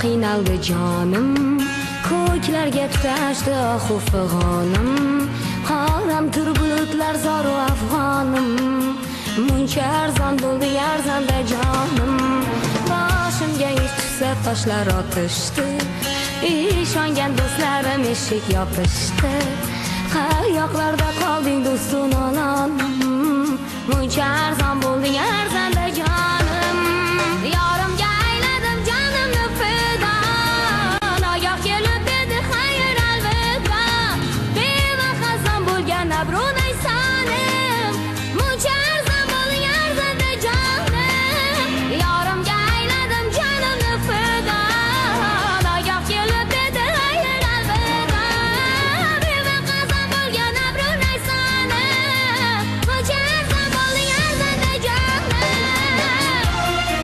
qiynaldi jonim, ko'klarga tutashdi ohu fig'onim. Qoramtir bulutlar zoru afg'onim, muncha arzon bo'ldi arzonda jonim. Boshimga ish tushsa toshlar otishdi, ishongan do'stlarim eshik yopishdi. Qayoqlarda qolding do'stu nolonim, muncha arzon bo'lding arzonda jonim.